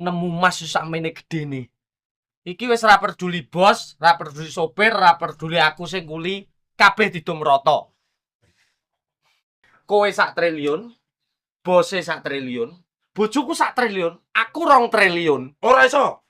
Nemu mas sakmene gedene. Iki wis ra peduli bos, ra peduli sopir, ra peduli aku sing kuli, kabeh didum rata. Kowe sak triliun, bose sak triliun, bojoku sak triliun, aku 2 triliun. Ora iso.